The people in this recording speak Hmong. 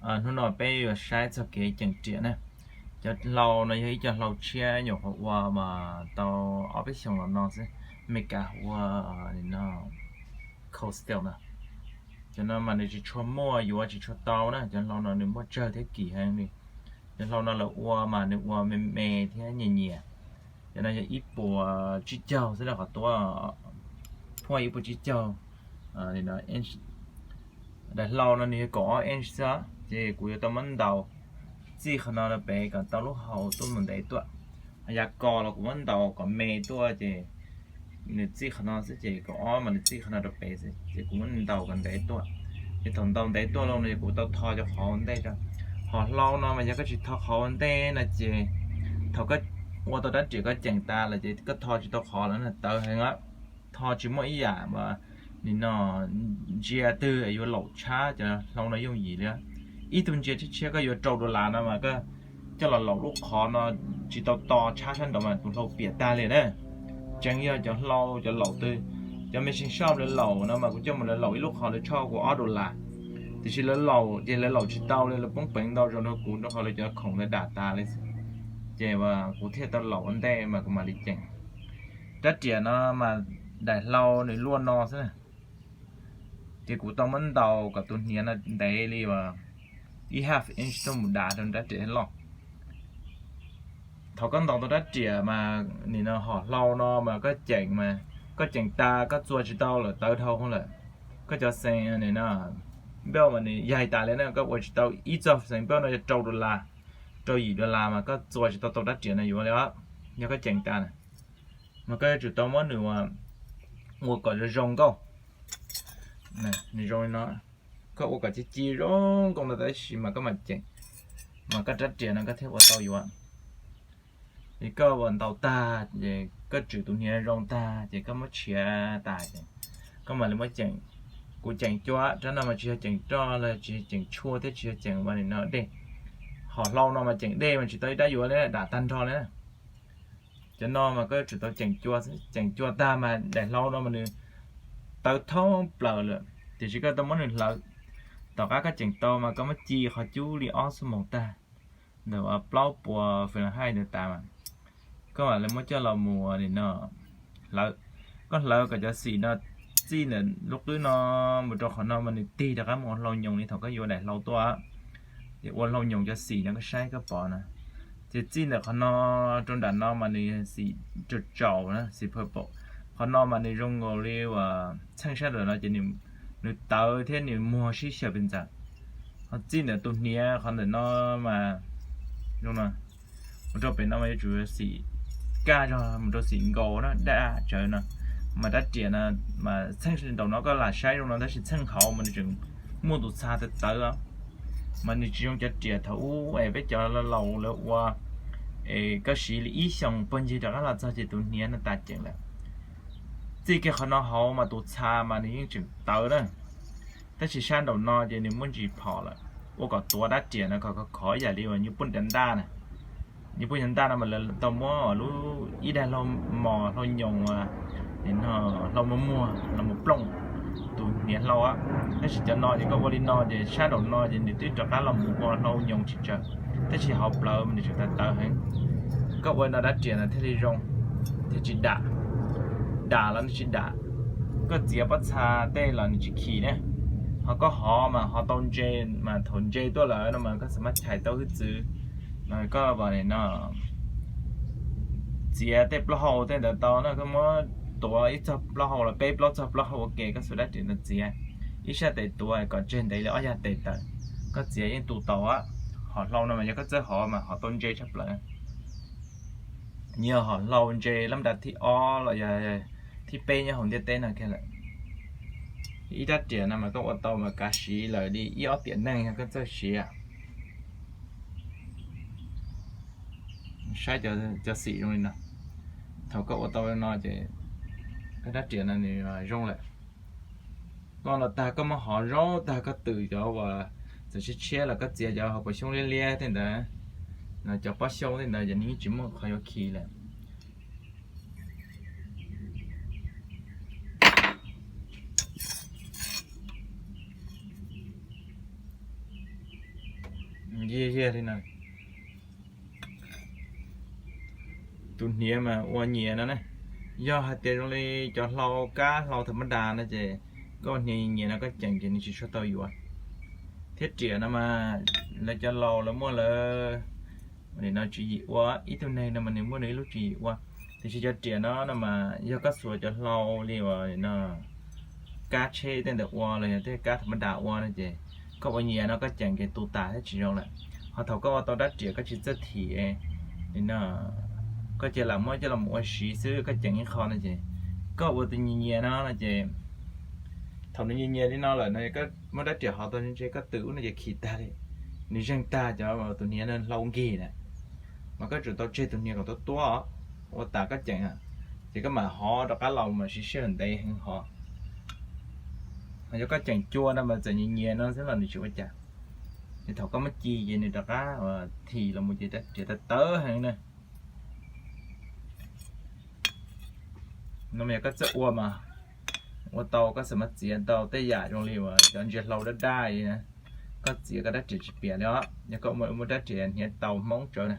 Hnub no peb yuav saib txog kev ceem riam na. Cov hlau no yog ib co hlau tshiab nyuam qhuav ua mas tau ob peb xyoos los no xwb, Meskas hu ua cold steel na. Cov no mas nws tsis tshua muaj, yuav tsis tshua tau na, cov hlau no nws muaj tsawg thiab kim heev li. Cov hlau no lawv ua mas nws ua me me thiab nyias nyias. Cov no yog ib puas tsib caug xwb na, qhov tuab phuaj ib puas tsib caug. Daim hlau no nws yog kaum ob inch xwb, ces kuv yuav tau muab ntaus txij qhov no rau pem kom tau lub hau tuaj mus ntev tuaj. Yav ko los kuv muab ntaus kom me tuaj ces nws txij qhov no xwb ces kaum ob mas nws txij qhov no rau pem xwb ces kuv muab ntaus kom ntev tuaj. Ces thaum ntaus ntev tuaj lawm no ces kuv tau tho cov qhov ua ntej rau. Hom hlau no mas yog koj tsis tho qhov ua ntej no ces thaum koj ua tau rab riam koj ceem tas lawm ces koj tho tsis tau qhov lawm na, tawv heev. Tho tsis muaj ib yam nim no ntsia twg yuav laum tshab cov hlau no yooj yim li. Ib tug ntsia tshiab tshiab koj yuav rau dollar no mas koj coj los laum lub qhov no tsis tau to tshab sab nraud mas tus hlau piam tag li na. Tseev yog cov hlau cov laum twg, cov machine shop lawv laum no mas kuv coj mus lawv laum ib lub qhov lawv tshaj kuv ob dollar. Tiam sis lawv laum ces lawv laum tsis tau li, lawv poob peev ntau zaus rau kuv rau qhov lawv cov khoom lawv dam tas li. Ces kuv thiaj tau laum ua ntej mas kuv mam li ceem. Rab riam no mas daim hlau nws luaj no xwb na. Ces kuv tau muab ntaus kom tus hniav no ntev li uas ib half inch tuaj mus dav rau rab riam loj. Thaum koj ntaus tau rab riam mas nim no hom hlau no mas koj ceem mas koj ceem tas koj txua tsis tau lawm, tawv dhau lawm. Koj cov xees nim no npauj mas nws yaig tas li na, koj ua tsis tau ib txoj xees npauj no yog rau dollar, rau yim dollar mas koj txua tsis tau tau rab riam no yuav li os. Yog koj ceem tas na, mas koj yuav tsum tau muab nws ua kom zoo zoo nkauj. Nws zoo li no, koj ua kom ci ci zoo nkauj no tab sis mas koj mam ceem, mas koj rab riam no koj thiaj ua tau yuav. Ces koj ua ntaus tag ces koj tswm tus hniav zoo tag ces koj muab tshiav tas ces koj mam li muab ceem. Kuv ceem cua, rab no mas tsis yog ceem roj los tsis yog ceem tshuaj thiab tsis yog ceem ua nim no dej. Hom hlau no mas ceem dej mas tsis tau ib rab yuav li, dam tag nrho li na. Cov no mas koj yuav tsum tau ceem cua xwb, ceem cua tag mas daim hlau no mas nws tawv thoob plaws lawm, tiam sis koj tau muab nws hlawv. Tom qab koj ceem tau mas koj muab ci qhov cub li ob xuab moos tag, ntawm plaub puas Fahrenheit ntawd tas mas koj mam li muab coj los mus nim no hlawv. Koj hlawv kom cov xim no txij ntawm lub qwb no mus rau qhov no mas nws tig rov qab mus ua hlau nyoos li thaum koj yuav daim hlau tuaj. Ces ua hlau nyoos cov xim no koj saib koj pom na. Ces txij ntawm qhov no rau nram no mas nws xim tsaus tsaus na, xim purple. Qhov no mas nws zoo nkaus li uas txheej sab nraum no ces nws tawv thiab nws muag sib xyaw pes ntxaws. Ho txij ntawm tus hniav qhov ntawm no mas zoo no, mus rau pem no mas yuav tsum xim kaj zog mus rau xim nkaus na, daj tsawv no. Mas rab riam no mas txheej nraum no koj lam saib zoo no tab sis txheej hauv mas nws tseem muaj tus txha tawv tawv. Mas nws tsis zoo cov riam thaum ub es peb cov laus lawv ua es koj siv li ib xyoos puag ncig rov qab los txog ces tus hniav no tas ceem lawm. Txij kiag qhov no hauv mas tus txha mas nws yeej tseem tawv na, tab sis sab nraum no ces nws muaj ntsis phom lawm. Ua kom tuav rab riam no kom khov khov ib yam li uas nyuj puj cov ntaj na. Nyuj puj cov ntaj no mas lawv tau muab lub ib daig hlau mos hlau nyoos, hlau muag muag los mus plooj tus hniav hlau. Tab sis cov no ces koj ua li no ces sab nraum no ces nws twb rov qab los mus ua hlau nyoos tsis tsawg, tab sis hauv plawv mas nws tseem tawv tawv heev. Koj ua no rab riam no thiaj li zoo, thiaj tsis dam. Dam los nws tsis dam, koj txiav pob txha tej los nws tsis khi ne. Ho koj hov mas hov tau ntse, mas thaum ntse tuaj lawm no mas koj xav mas chais tau hwj txwv, mas koj no txiav tej plaub hau tej ntawd tau no, koj muab tuav ib txog plaub hau los peb plaub txog plaub hau ua ke, koj xuas rab riam no txiav ib sab tes tuav kom tseg ntev li ob yag tes tawm, koj txiav yeej tu tau. Hom hlau no mas yog koj txawj hov mas hov tau ntse tshaj plaws. Yog hom hlau ntse lab nra thib ob los yog thib peb nyob hauv ntiaj teb no kiag lawm. Ib rab riam no mas koj ua tau mas kav siv lawm li ib ob tiam neej yog koj txawj siv. Saib cov xim zoo li no, thaum koj ua tau li no ces koj rab riam no nws zoo lawm. Koj los tag koj muab hov zaub tag koj twm cov uas txawm tshiab tshiab los koj txiav cov hauv paus xyoob liab liab tej ntawd, cov pob xyoob tej ntawd ces nws yeej tsis muaj qhov yuav khi lawm. Yag yag li no. Tus hniav mas ua nyias no na, yog hais tias zoo li cov hlau kab hlau tham mab das no ces koj ua hniav nyias no koj ceem ces nws tsis tshua tau yuav. Thiab riam no mas lawv cov laus lawv muaj lawv, no tswv yim ua, ib tug neeg no mas nws muaj nws ib lub tswv yim ua. Tiam sis cov riam no no mas yog koj xuas cov hlau li uas no kab tsheb tej ntawd ua los yog tej kab tham mab das ua no ces koj ua nyias no koj ceem ces tu tas thiab tsis zoo lawm. Ho thaum koj ua tau rab riam koj tsis txawj thim, no koj cia lam muab coj los ua siv xwb koj ceem ib qho no ces koj ua tus nyias nyias no no ces thaum nws nyias nyias li no lawm no koj muab rab riam hov tau ntshe koj twm ub no ces khi tag li, nws zeeg tag cov tus hniav no hlau nkig na. Mas koj tsum tau tseg tus hniav kom tuab tuab, ua tas koj ceem, ces koj mam hov rov qab los mas siv sij hawm ntev heev hov. Ho yog koj ceem cua no mas txawm nyias nyias no xwb los nws tsis ua cas. Ces thaum koj muab ci ces nws rov qab thim los mus ces riam tawv tawv heev na. No mas yog koj txawj ua mas ua tau, koj xav mas txiav tau tej yam zoo li uas cov ntsia hlau daj daj li na, koj txiav koj rab riam tsis piam li os. Yog koj muaj rab riam hniav tau Hmoob tsawv na,